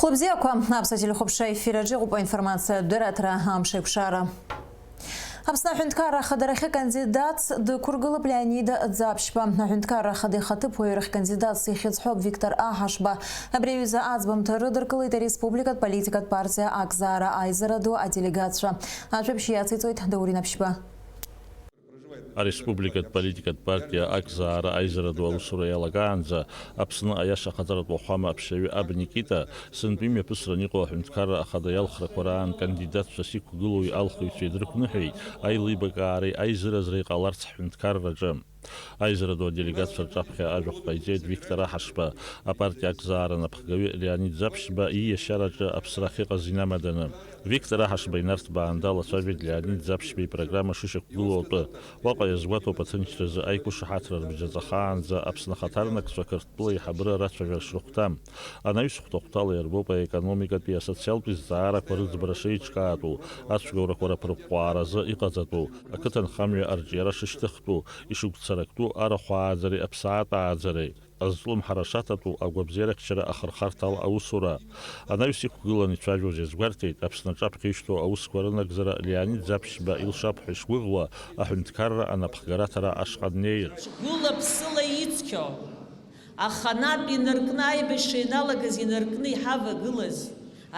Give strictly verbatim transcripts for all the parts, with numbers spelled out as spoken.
Хәлыбзиақәа, Аԥсуа телехәаԥшра ефир аҿы иҟоуп аинформациатә дырраҭара Амш еиқәшара. Аԥсны аҳәынҭқарра ахадарахьы кандидатс дықәыргылап Леонид Ӡаԥшьба. Аҳәынҭқарра ахада ихаҭыԥуаҩрахь кандидатс ихьӡ ҳәоуп Виктор Аҳашба. Абри аҩыза аӡбамҭа рыдыркылеит ареспубликатә политикатә партиа Акзаара аизара ду аделегатцәа. Ажәабжь иациҵоит Даур Инаԥшьба. Ареспубликатә политикатә партиа Акзаара аизара ду аусура иалагаанӡа Аԥсны аиаша ахаҵаратә уахәама аԥшьаҩы аб Никита сынтәа имҩаԥысран иҟоу аҳәынҭқарра ахада иалхрақәа раан кандидатцәас иқәгылоу алхыҩцәа идырқәныҳәеит аилибакаареи аизыразреи ҟаларц ҳҳәынҭқарраҿы. Аизара ду аделегатцәа рҿаԥхьа ажәахә ҟаиҵеит Виктор Аҳашба, апартиа Акзаара анапхгаҩы Леонид Ӡаԥшьба ииашьараҿы аԥсра ахьыҟаз инамаданы. Виктор Аҳашба инарҭбаан далацәажәеит Леонид Ӡаԥшьба ипрограмма шышьақәгылоу атәы. Уаҟа иазгәаҭоуп аҭынчразы аиқәышаҳаҭра рыбжьаҵәахаанӡа Аԥсны ахаҭарнакцәа Қырҭтәыла аиҳабыра рацәажәара шрыхәҭам. Анаҩс хәҭахәҭала иарбоуп аекономикатәи асоциалтәи зҵаарақәа рыӡбара шеиҿкаатәу, ацәгьоурақәа рыԥырҟәҟәааразы иҟаҵатәу, ақыҭанхамҩа арҿиара шышьҭыхтәу, ишыгәцарактәу арахә ааӡареи аԥсаатә ааӡареи. Азҿлымҳара шаҭатәу агәабзиарахьчара ахырхарҭа ала аусура. Анаҩс иқәгыланы ицәажәоз иазгәарҭеит, Аԥсны аҿаԥхьа ишьҭоу аусқәа рынагӡара Леонид Ӡаԥшьба илшап ҳәа ишгәыӷуа аҳәынҭқарра анапхгараҭара ашҟа днеир. Гәыла-ԥсыла ицқьоу, аха наҟ инаркны, аибашьра ианалагаз инаркны иҳавагылаз,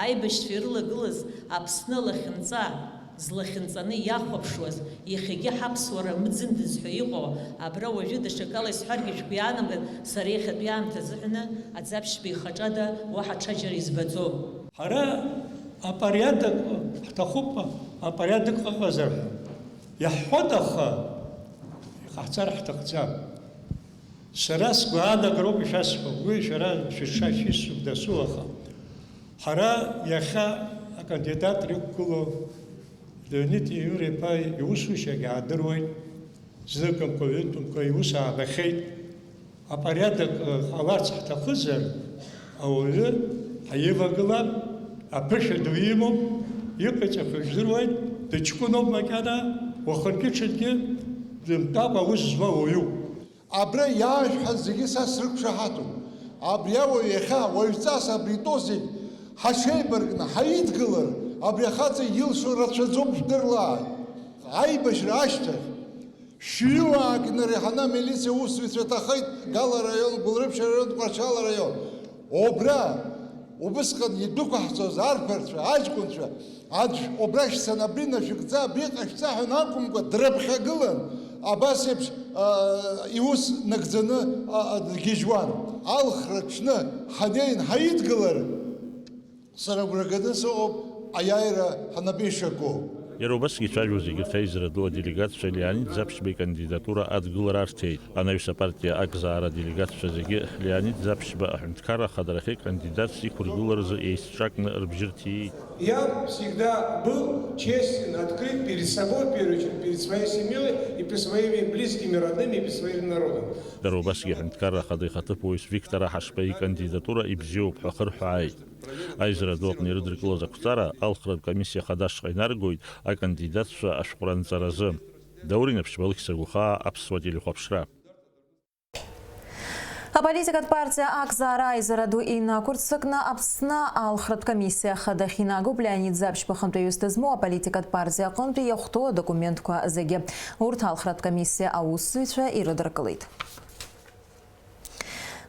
аибашьцәа ирылагылаз Аԥсны алахьынҵа злахьынҵаны иахәаԥшуаз, иахьагьы ҳаԥсуара мыӡындаз ҳәа иҟоу, абра уажәы даҽакала исҳәаргьы шәгәы иаанамган, сара иахьатәи аамҭа азыҳәаны Аӡаԥшьба ихаҿада уаҳа ҽаџьара избаӡом. Ҳара апориадок ҳҭахуп, апориадок ыҟазар ҳәа иаҳҳәоит, аха иҟаҳҵар ҳҭахӡам. Сара сгәаанагароуп ишәасҳәо, уи шәара шәыҽшашәысҳәо дасу, аха ҳара иахьа акандидатра иқәгылоу Леонид Иура-иԥа иусушьагь аадыруеит, зныкымкәа-ҩынтәымкәа иус аабахьеит. Апориадок ҟаларц ҳҭахызар, ауаҩы ҳаивагылап, аԥышәа ду имоуп, иҟаиҵақәо жәдыруеит, дыҷкәыноуп макьана, уахынтәи ҽынгьы дымтәакәа аус зуа уаҩуп. Абра иаашәҳәаз зегьы са срықәшаҳаҭуп. Абри ауаҩ иахьа уаҩҵас абри итәоу зегь ҳаҽеибаркны ҳаидгылар, абри ахаҵа илшо рацәаӡоуп, жәдырлааит. Аибашьра ашьҭахь шәҩыуаак инареиҳаны амилициа аусзуҩцәа ҭахеит, Гала араион, Гәылрыԥшь араион, Тҟәарчал араион. Убра убысҟан идәықәаҳҵоз арԥарцәа, аҷкәынцәа, аӡә убрахь санабри нашәыгӡа, абри ҟашәҵа ҳәа акәымкәа, дрыԥхьагылан, абас еиԥш, а, иус нагӡаны, а, а, дгьежьуан. Алхра ҽны ҳанеин ҳаидгылар, сара агәра ганы сыҟоуп аиааира ҳнапы ишаку. Иара убасгьы ицәажәоз егьырҭ аизара ду аделегатцәа Леонид Ӡаԥшьба икандидатура адгылара арҭеит. Анаҩс апартиа Акзаара аделегатцәа зегьы Леонид Ӡаԥшьба аҳәынҭқарра ахадарахьы кандидатс иқәыргыларазы еицҿакны рыбжьы рҭиит. Я всегда был честен, открыт перед собой, в первую очередь, перед своей семьей и перед своими близкими, родными, и перед своим народом. Дара убасгьы аҳәынҭқарра ахада ихаҭыԥуаҩыс Виктор Аҳашба икандидатура ибзиоуп ҳәа хырҳәааит. Аизара ду аҟны ирыдыркылаз ақәҵара алхратә комиссиа хада ашҟа инаргоит акандидатцәа ашәҟәра анҵаразы. Даур Инаԥшьба, Алықьса Гәхаа, Аԥсуа телехәаԥшра. Аполитикатә партиа Акзаара аизара ду инақәырццакны Аԥсны алхратә комиссиа хада ахьинагоуп Леонид Ӡаԥшьба хантәаҩыс дызмоу аполитикатә партиа аҟынтәи иахәҭоу адокументқәа зегьы. Урҭ алхратә комиссиа аусзуҩцәа ирыдыркылеит.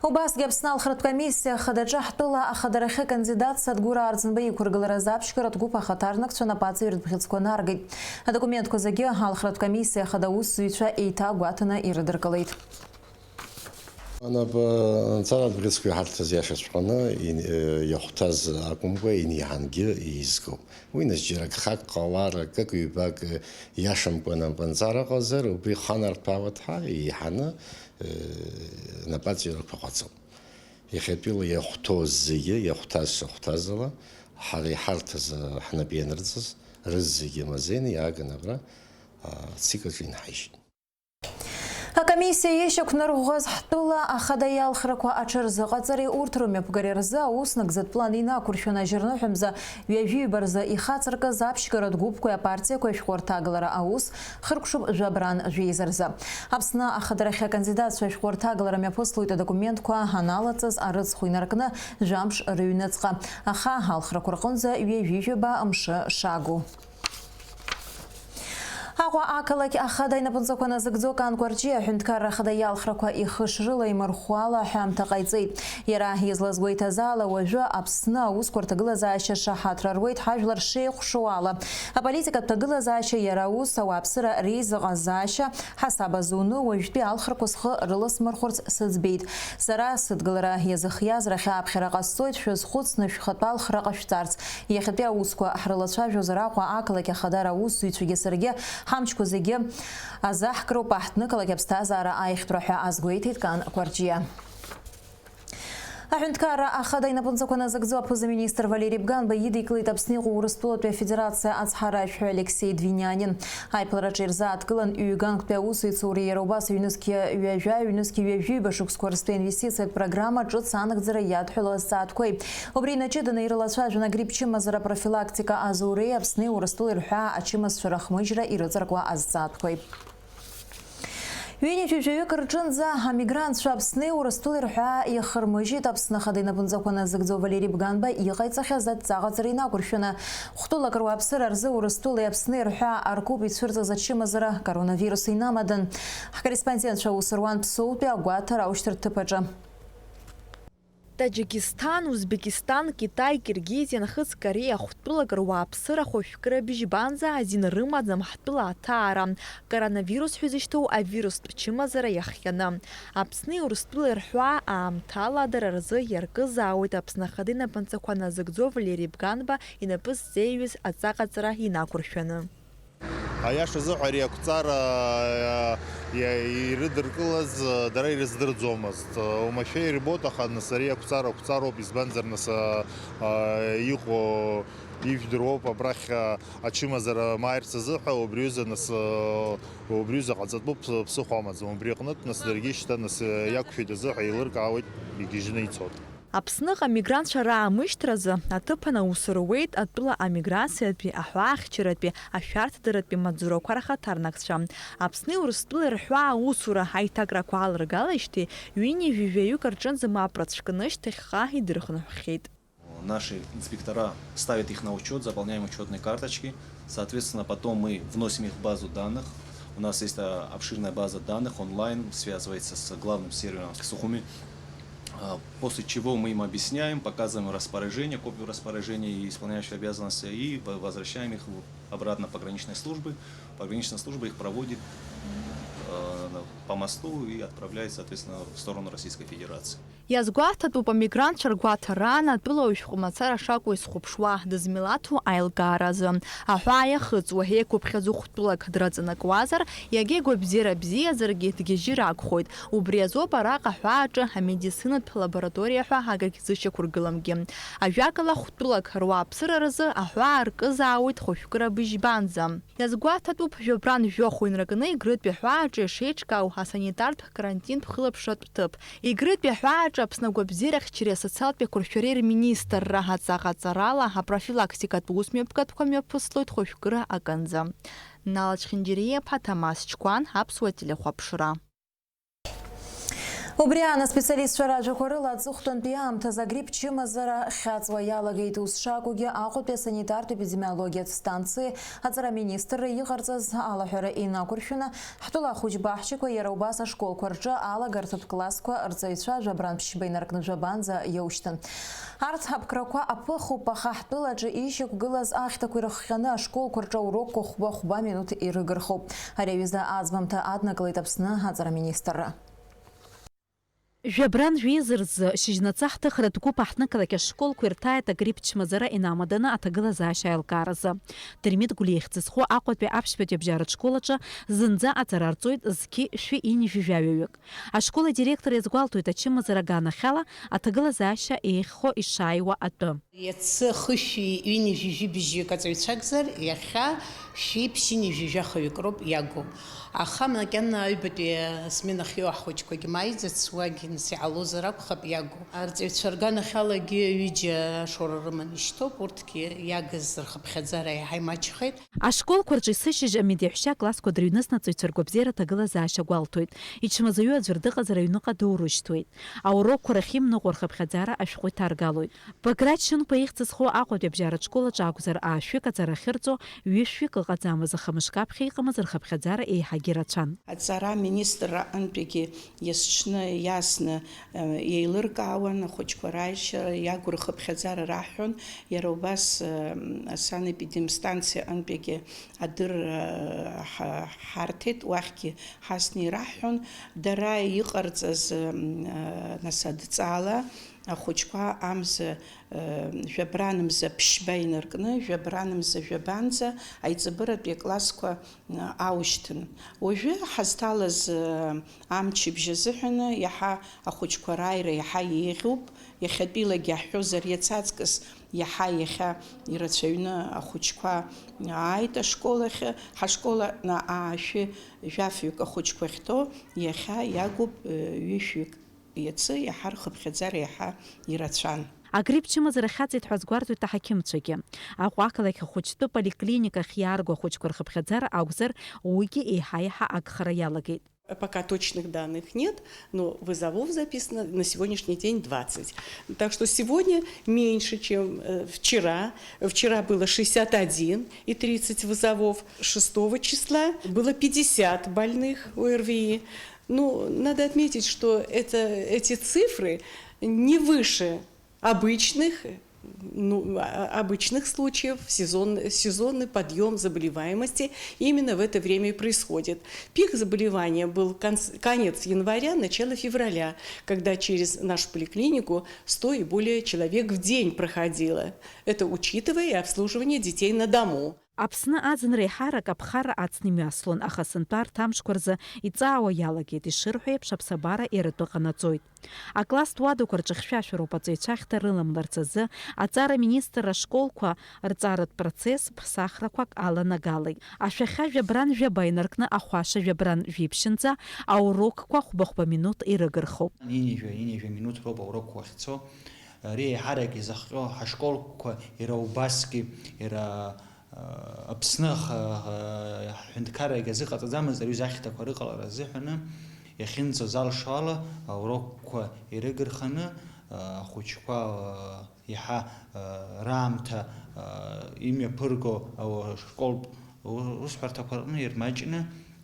Убасгьы Аԥсны алхратә комиссиа хадаҿы ҳтәыла ахадарахьы кандидат Садгәыр Арӡынба иқәыргыларазы аԥшьгаратә гәыԥ ахаҭарнакцәа напаҵаҩратә бӷьыцқәа наргеит. Адокументқәа зегьы алхратә комиссиа хада усзуҩцәа еиҭагәаҭаны ирыдыркылеит. Анапы нҵаратә бӷьыцқәа иҳарҭаз иашаҵәҟьаны ин-, э, иахәҭаз акәымкәа, инеиҳангьы еизгоуп. Уи нас џьара гхак ҟалар, акык-ҩбак, э, иашамкәа напынҵара ыҟазар, убри ханарҭәаауа ҭҳа еиҳаны, э, напаҵаҩрақәа ҟаҵоуп. Иахьатәиала иахәҭоу зегьы, иахәҭаз шахәҭаз ала, ҳара иҳарҭаз, э, ҳнапы ианырҵаз, рызегьы мазеины иааган абра, а, ЦИК аҿы инҳаижьит. Амиссиа ишьақәнарӷәӷәаз ҳтәыла ахада иалхрақәа аҽырзыҟаҵареи урҭ рымҩаԥгареи рзы аус нагӡатә план инақәыршәаны ажьырныҳәамза ҩажәиба рзы ихацыркыз аԥшьгаратә гәыԥқәеи апартиақәеи ашәҟәы рҭагылара аус хыркәшоуп жәабран жәеиза рзы. Аԥсны ахадарахь акандидатцәа ашәҟәы рҭагылара мҩаԥыслоит адокументқәа аналаҵаз арыцхә инаркны жәамш рыҩныҵҟа, аха алхрақәа рҟынӡа ҩажәижәаба мшы шагу. Аҟәа ақалақь ахада инапынҵақәа назыгӡо Кан Кәарҷиа аҳәынҭқарра ахада иалхрақәа ихы шрылаимырхәо ала аҳәамҭа ҟаиҵеит. Иара излазгәеиҭаз ала, уажәы Аԥсны аусқәа рҭагылазаашьа шаҳаҭра руеит ҳажәлар шеихәшоу ала. Аполитикатә ҭагылазаашьа иара ус ауааԥсыра реизыҟазаашьа ҳасаб азуны уажәтәи алхрақәа схы рыласмырхәырц сыӡбеит. Сара сыдгылара иазыхиаз рахь ааԥхьара ҟасҵоит, шәазхәыцны шәхатәы алхра ҟашәҵарц. Иахьатәи аусқәа ҳрылацәажәозар Аҟәа ақалақь ахадара аусзуҩцәагьы саргьы ҳамчқәа зегьы азаҳкроуп, аҳҭнықалақь аԥсҭазаара аиӷьтәра ҳәа азгәеиҭеит Кан Кәарҷиа. Аҳәынҭқарра ахада инапынҵақәа назыгӡо аԥыза-министр Валери Бганба идикылеит Аԥсны иҟоу Урыстәылатәи Афедерациа ацҳаражәҳәаҩ Алексеи Двинянин. Аиԥылараҿы ирзааҭгылан ҩганктәи аусеицуреи иара убас ҩнызқьи ҩажәа, ҩнызқьи ҩажәиба шықәсқәа рзтәи аинвестициатә программа ҿыц анагӡара иадҳәалоу азҵаатәқәеи. Убри инаҷыданы ирылацәажәон агрипп чымазара профилактика азуреи Аԥсни Урыстәылеи рҳәаа ачымазцәа рыхмыжьра ирыҵаркуа азҵаатәқәеи. Ҩынҩажәи жәаҩык рҿынӡа амигрантцәа Аԥсни Урыстәылеи рҳәаа иахырмыжьит Аԥсны ахада инапынҵақәа назыгӡо Валери Бганба иҟаиҵахьаз адҵа ҟаҵара инақәыршәаны. Хәтәылак руааԥсыра рзы Урыстәылеи Аԥсни рҳәаа аркуп ицәырҵыз ачымазара коронавирус инамадан. Ҳкорреспондентцәа аус руан Ԥсоутәи агәаҭара аушьҭырҭыԥ аҿы. Таџьикисҭан, Узбекистан, Китай, Киргизиа, Нхыҵ Кореиа хәтәылак руааԥсыра хәажәкыра бжьбанӡа азин рымаӡам ҳтәыла аҭаара, коронавирус ҳәа изышьҭоу авирустә чымазара иахҟьаны. Аԥсни Урыстәылеи рҳәаа аамҭала дара рзы иаркызаауеит Аԥсны ахада инапынҵақәа назыгӡо Валери Бганба инапы ззеиҩыз адҵа ҟаҵара инақәыршәаны. Аиаша азыҳәа ари ақәҵара, а, иа-, ирыдыркылаз, а, дара ирыздырӡомызт. Уамашәа ирбоит, аха нас ари ақәҵара ақәҵароуп, избанзар, нас, а, а, иҟоу ижәдыруоуп, абрахь, а, ачымазара мааирц азыҳәа, убри аҩыза, нас, а, убри аҩыза ҟаҵатәуп, ԥсыхәа амаӡам. Убри аҟнытә, нас, даргьы шьҭа, нас, а, иақәшәеит азыҳәа еилыркаауеит, игьежьны ицоит. Аԥсныҟа амигрантцәа раамышьҭразы аҭыԥан аус руеит атәыла амиграциатәи, аҳәаахьчаратәи, ашәарҭадаратәи маҵзурақәа рхаҭарнакцәа. Аԥсни Урыстәылеи рҳәаа аусура аиҭакрақәа аларгалеижьҭеи ҩынҩажәи жәаҩык рҿынӡа мап рацәкны шьҭахьҟа идырхынҳәхьеит. Наши инспектора ставят их на учёт, заполняем учётные карточки. Соответственно, потом мы вносим их в базу данных. У нас есть, а, обширная база данных онлайн, связывается с главным сервером Сухуми. А, после чего мы им объясняем, показываем распоряжение, копию распоряжения и исполняющие обязанности, и в-, возвращаем их в-, обратно в пограничные службы. Пограничная служба их проводит, э, по мосту и отправляет, соответственно, в сторону Российской Федерации. Иазгәаҭатәуп амигрантцәа ргәаҭараан атәылауаҩ шәҟәы мацара шакәу изхәаԥшуа, дызмилаҭу аилкааразы. Аҳәаа иахыҵуа, еиқәыԥхьаӡо хәтәылак драҵанакуазар, иагьа игәабзиара бзиазаргьы дгьежьыр акәхоит. Убри азоуп араҟа аҳәааҿы амедицинатә лабораториа ҳәа акагь зышьақәыргыламгьы. Ажәакала, хәтәылак руааԥсыра рзы аҳәаа аркызаауеит хәажәкыра быжьбанӡа. Иазгәаҭатәуп, жәабран жәохә инаркны Егрытәи аҳәааҿы ишеиҿкаау асанитартә карантинтә хылаԥшратә ҭыԥ. Егрытәи аҳәааҿы Аԥсны агәабзиарахьчареи асоциалтә еиқәыршәареи рминистрра аҵаҟаҵарала апрофилактикатә усмҩаԥгатәқәа мҩаԥыслоит хәажәкыра аканӡа. Нала Чхинџьариа-иԥа, Ҭамаз Чқәан, Аԥсуа телехәаԥшра. Убри аан аспециалистцәа ражәақәа рыла, аҵыхәтәантәи аамҭазы агрипп чымазара хьаҵуа иалагеит. Ус шакәугьы, Аҟәатәи асанитартә-епидемиологиатә станциеи аҵара аминистрреи иҟарҵаз алаҳәара инақәыршәаны, ҳтәыла ахәыҷ баҳчақәа, иара убас ашколқәа рҿы алагарҭатә классқәа рҵаҩцәа жәабран ԥшьба инаркны жәабанӡа иоушьҭын. Арҭ аԥкрақәа аԥыхуп, аха ҳтәылаҿы ишьақәгылаз ахьҭақәа ирыхҟьаны ашколқәа рҿы аурокқәа хәба-хәба минуҭ ирыгырхуп. Ари аҩыза аӡбамҭа аднакылеит Аԥсны аҵара министрра. Жәабран жәеиза рзы шьыжьнаҵы ҳҭыхратә гәыԥ аҳҭнықалақь ашколқәа ирҭааит агрипп чмазара инамаданы аҭагылазаашьа аилкааразы. Дырмит Гәлиа ихьӡ зху Аҟәатәи аԥшьбатәи абжьаратә школ аҿы зынӡа аҵара арҵоит зқьи шәи ҩынҩажәи жәаҩаҩык. Ашкол адиректор иазгәалҭоит, ачымазара аганахьала аҭагылазаашьа еиӷьхо ишааиуа атәы. Иацы хышәи ҩынҩажәи жәибжьҩык аҵаҩцәа акәзар, иахьа Шәи ԥшьынҩажәи жәахаҩык роуп иагу. Аха макьана аҩбатәи асмена ахьиоу ҳхәыҷқәагьы мааиӡац, уагь нас иҟалозар акәхап иагу. Арҵаҩцәа рганахьалагьы ҩыџьа ашоура рыманы ишьҭоуп, урҭгьы иагыз рхыԥхьаӡара иаҳа имаҷхеит. Ашколқәа рҿы есышьыжь амедеҳәшьа аклассқәа дрыҩнысны аҵаҩцәа ргәабзиара аҭагылазаашьа гәалҭоит. Ичмазаҩу аӡәыр дыҟазар аҩныҟа доурышьҭуеит. Аурокқәа рахьимныҟәо рхыԥхьаӡара ашәҟәы иҭаргалоит. Баграт Шьынқәа ихьӡ зхоу Аҟәатәи абжьараҿ школаҿы акәзар, аашәҩык аҵара ахьырҵо, ҩышәҩык ыҟаӡамыз, аха мышкы аԥхьа иҟамыз рхыԥхьаӡара еиҳагьы рацәан. Аҵара аминистрра аҟынтәигьы есҽны иасны, э, еилыркаауан ахәыҷқәа рааишьа, иагу рхыԥхьаӡара раҳҳәон, иара убас, э, асанепидемстанциа аҟынтәигьы адырра, э, ҳа-, ҳарҭеит, уахьгьы ҳасны ираҳҳәон. Дара иҟарҵаз, э, нас адҵала, ахәыҷқәа амза, э, жәабран мза ԥшьба инаркны, жәабран мза жәабанӡа аиҵбыратәи аклассқәа, э, аушьҭын. Уажәы ҳазҭалаз, э, амчыбжь азыҳәаны иаҳа ахәыҷқәа рааира иаҳа еиӷьуп. Иахьатәилагьы иаҳҳәозар, иац аҵкыс иаҳа иахьа ирацәаҩны ахәыҷқәа ааит ашкол ахь. Ҳашкол аҟны аашәи жәафҩык ахәыҷқәа ахьҭоу иахьа иагуп, э, ҩышәҩык. Иацы иаҳа рхыԥхьаӡара иаҳа ирацәан. Агрипп чымазара хьаҵит ҳәа азгәарҭоит аҳақьымцәагьы. Аҟәа ақалақь ахәыҷтәы поликлиникахь иаарго ахәыҷқәа рхыԥхьаӡара акәзар, уигьы еиҳа-еиҳа агхара иалагеит. Пока точных данных нет, но вызовов записано на сегодняшний день двадцать. Так что сегодня меньше, чем, э, вчера. Вчера было шестьдесят один и тридцать вызовов. Шестого числа было пятьдесят больных ОРВИ. Ну, надо отметить, что это, эти цифры не выше обычных, ну, а, обычных случаев, сезон, сезонный подъём заболеваемости именно в это время и происходит. Пик заболевания был конц-, конец января, начало февраля, когда через нашу поликлинику сто и более человек в день проходило. Это учитывая и обслуживание детей на дому. Аԥсны аӡынра еиҳарак аԥхарра ацны имҩаслон, аха сынтәа арҭ амшқәа рзы иҵаауа иалагеит, ишырҳәо еиԥш, аԥсабара иаратәы ҟанаҵоит. Акласстә уадақәа рҿы хьшәашәароуп аҵаҩцәа ахьҭа рыламларц азы, аҵара министр ашколқәа рҵаратә процесс ԥсахрақәак аланагалеит. Ашәахьа жәабран жәаба инаркны ахәаша жәабран жәиԥшьынӡа аурокқәа хәба-хәба минуҭ ирыгырхоуп. Ҩынҩажәа, ҩынҩажәа минуҭ роуп аурокқәа ахьцо. Ари еиҳарак изыхҟьо ҳашколқәа иара убасгьы, иара Аԥсны аха-, аҳәынҭқаррагьы азыҟаҵаӡамызт аҩыза ахьҭақәа рыҟалара азыҳәаны, иахьынӡазалшо ала аурокқәа ирыгырханы, ахәыҷқәа иаҳа раамҭа имҩаԥырго ашколтә усҳәарҭақәа рҟны ирмаҷны,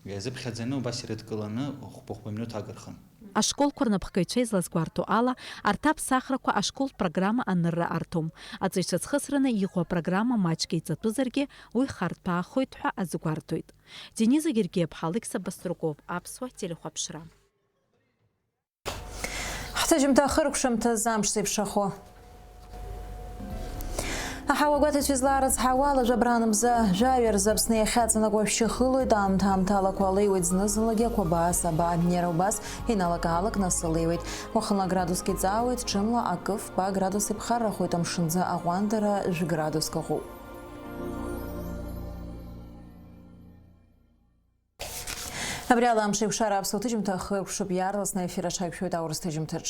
иазыԥхьаӡаны убас ирыдкыланы хәба-хәба минуҭ агырхын. Ашколқәа рнапхгаҩцәа излазгәарҭо ала, арҭ аԥсахрақәа ашколтә программа анырра арҭом. Аҵаҩцәа зхысраны иҟоу апрограмма маҷк еиҵатәызаргьы, уи харҭәаахоит ҳәа азгәарҭоит. Дениза Гергиаԥҳа, Алықьса Баструков, Аԥсуа телехәаԥшра. Ҳҭыжьымҭа ахыркәшамҭаз амш зеиԥшрахо. Аҳауа гәаҭацәа излаарыцҳауа ала, жәабран мза жәаҩа рзы Аԥсны иахьаҵанакуа шәшьы хылоит, аамҭа-аамҭалақәа алеиуеит, зны-зынлагьы ақәабаа-сабаа, иара убас иналак-аалак нас алеиуеит. Уахынла градуск иҵаауеит, ҽынла акы-фба градус иԥхаррахоит, амшынӡы аҟәандара жәградуск ыҟоуп. Абри ала амш еиқәшара аԥсуа ҭыжьымҭа хыркәшоуп, иаарласны аефир аҽаҩшәоит аурыс ҭыжьымҭаҿ.